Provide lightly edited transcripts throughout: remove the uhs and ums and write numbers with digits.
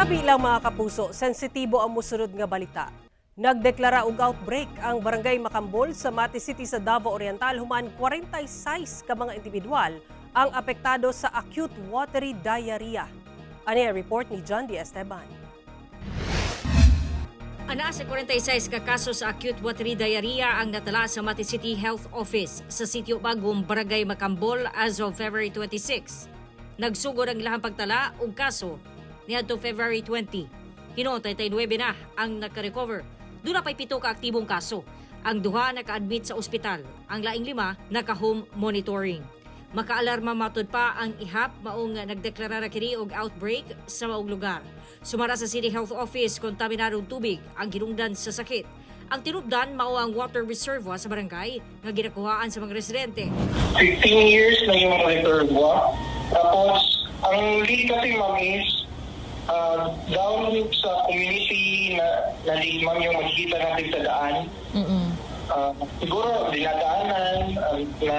Tabi lang, mga kapuso, sensitibo ang musunod nga balita. Nagdeklara og outbreak ang Barangay Macambol sa Mati City sa Davao Oriental human 46 ka mga individual ang apektado sa acute watery diarrhea. Ani ang report ni John D. Esteban. Anaa sa 46 ka kaso sa acute watery diarrhea ang natala sa Mati City Health Office sa Sitio Bagong, Barangay Macambol as of February 26. Nagsugod ang ilahang pagtala og kaso niadto February 20. Hinuon 39 na ang naka-recover. Duna pa'y 7 ka aktibong kaso. Ang duha naka-admit sa ospital, ang laing 5 naka-home monitoring. Makaalarma matud pa ang IHAP, maong nagdeklara ra kini og outbreak sa maong lugar. Sumara sa City Health Office, kontaminadong tubig ang hinungdan sa sakit. Ang tinubdan mao ang water reservoir sa barangay nga ginakuhaan sa mga residente. 15 years na yung reservoir. Tapos, ang leak kasi, ma'am, is down sa community na leak, ma'am, yung makikita natin sa daan. Siguro dinadaanan na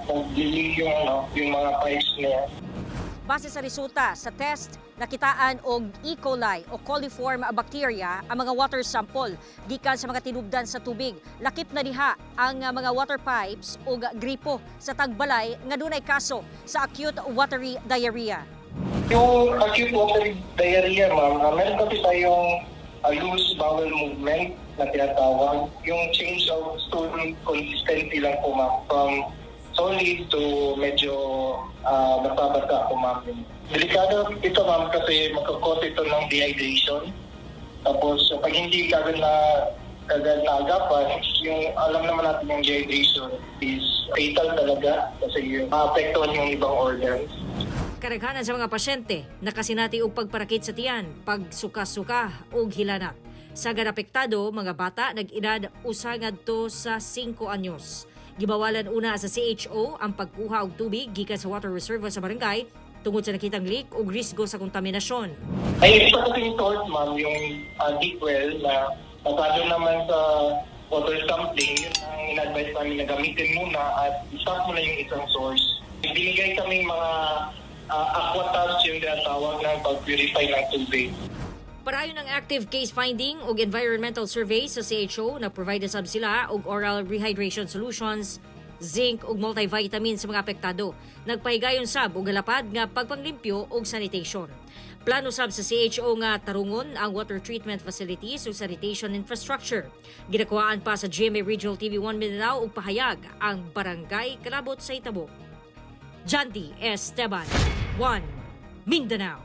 nag-leak yung mga pipes niya. Base sa resulta sa test, nakitaan og E. coli o coliform bacteria ang mga water sample gikan sa mga tinubdan sa tubig. Lakip na diha ang mga water pipes ug gripo sa tagbalay nga dunay kaso sa acute watery diarrhea. Yung acute watery diarrhea, ma'am, meron kasi tayong loose bowel movement na tinatawag. Yung change of stool consistency lang po, ma'am, from solid to medyo basa-basa po, ma'am. Delikado ito, ma'am, kasi magka-cause ito ng dehydration. Tapos, pag hindi kagad na agapan, yung alam naman natin, yung dehydration is fatal talaga kasi yung maapektuhan yung ibang organs. Karaghanan sa mga pasyente nakasinati og pagparakit sa tiyan, pagsuka-suka ug hilanat. Sa apektado, mga bata nag-edad 1 ngadto sa 5 anyos. Gibawalan una sa CHO ang pagkuha og tubig gikan sa water reservoir sa barangay tungod sa nakitang leak ug risgo sa kontaminasyon. Ay, isa kasing source, ma'am, yung deep well na pasado naman sa water sampling, yun ang in-advise namin na gamitin muna at stop muna yung isang source. Binigay kaming mga aquatabs, yung tinatawag ng pag-purify ng tubig. Padayon ang active case finding ug environmental survey sa CHO na provide sab sila og oral rehydration solutions, zinc ug multivitamin sa mga apektado. Nagpahigayon sab og galapad nga pagpanglimpyo ug sanitation. Plano sab sa CHO nga tarungon ang water treatment facilities ug sanitation infrastructure. Ginakuhaan pa sa GMA Regional TV 1 Mindanao og pahayag ang barangay kalabot sa hitabo. Jandy Esteban, 1 Mindanao.